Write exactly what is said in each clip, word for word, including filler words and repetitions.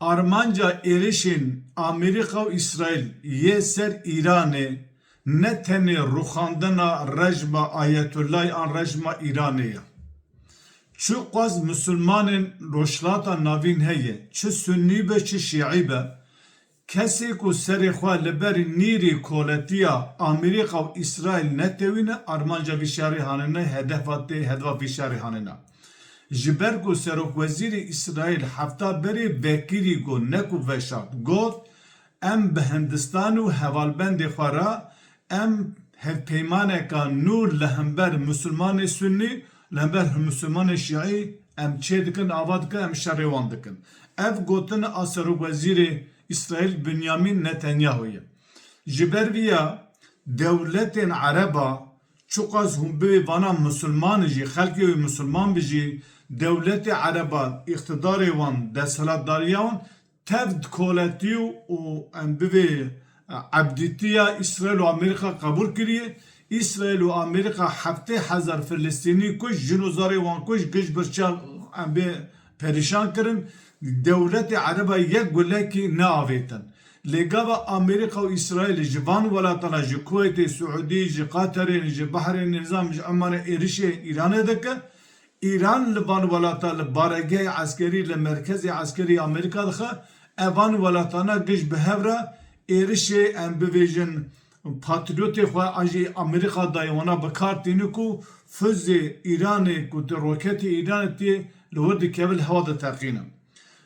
Armanca êrişên Amerîka û Îsraîl yê ser Îranê ne tenê rûxandina rejma Ayetullayê an rejma Îranê ye. Çiqas misilmanên Rojhilata Navîn heye, çi sunnî be, çi şîî be, kesê ku serê xwe li ber nîrî koletiya Amerîka û Îsraîl netewîne, armanca vî şerê hanine, hedefa tê, hedefa vî şerê hanine. Ji ber ku serokwezîrê Îsraîl hefta berê vekirî got, ne ku veşart, got, em bi Hindistan û hevalbendê xwe re em hevpeymaneka nû li hember misilmanê sunnî, li hember misilmanê şîî em çê dikin, ava dikin, em şerê wan dikin. Ev gotin a serokwezîrê Îsraîl Binyamîn Netanyahu ye. Ji ber vî ya dewletên Ereba, çiqas hûn bivê vana misilman jî, xelkê wê misilman bi jî, dewletê Ereba, îqtidarê wan, desthilatdariya wan tev koletî û em bivê, e, ebdîtiya Îsraîl û Amerîka qebûl kiriye. Îsraîl û Amerîka heftê hezar Filistînî kuj, jin û zarê wan kuj, giş birçî em bê perîşan kirin. Dewletê Ereba yek gulekî neavêtin. Lê gava Amerîka û Îsraîlê ji van welatana, ji Kuweytê, Siûdî, ji Qaterê, ji Behrênê, nizam ji Omanê êrişê Îranê dike, Îran li van welata li baregehê eskerî, li merkezê eskerî Amerîka dixe, ev van welatana giş bi hev re êrişê, em bivêjin, patriyotê xwe an jî Amerîka dayê wana bi kar tîne ku fuzê Îranê ku di roketê Îranê tê li wir dikeve li hewa diteqîne.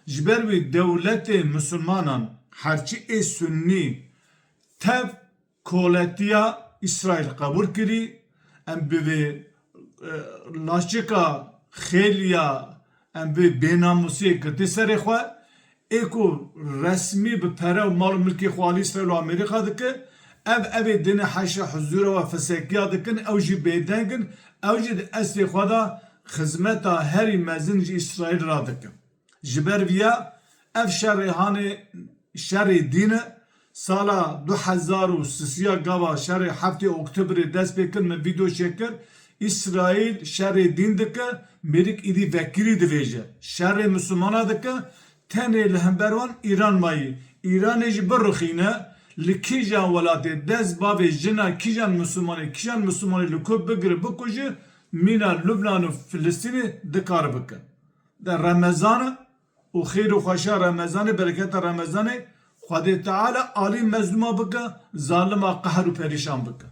Ji ber wî dewletê misilmanan herçî ê sunnî tev koletiya Îsraîl qebûl kirî, em bi vê, e, laçika xêliya em bi bênamûsiyê girtî serê xwe, ê ku resmî bi pere û mal û milkê xwe alî Îsraîl û Amerîka dike, ev, evê dinê heşa huzûra we fisekiya dikin, ew jî bêdeng in, ew jî di estê xwe de xizmeta herî mezin ji Îsraîl ra dikin. Ji ber viya ev şerê hanê şerê dîn e. Sala du hezar û sisiya gava şerê heftê Oktobrê dest pê kir, min vîdeo çêkir. Îsraîl şerê dîn dike, mêrik îdî vekirî divêje. Şerê misilmana dike, tenê li hember wan Îran mayî. Îranê jî birixîne, li kîjan welatê dest bavê jina kîjan misilmanê, kîjan misilmanê li ku bigire bikuje, mîna Lubnan û Filistînê dikare bike. De Remezan e û xêr û xweşa Remezanê, bereketa Remezanê Xwedê Teala alî mezlûma bike, zalima qehr û perîşan bike.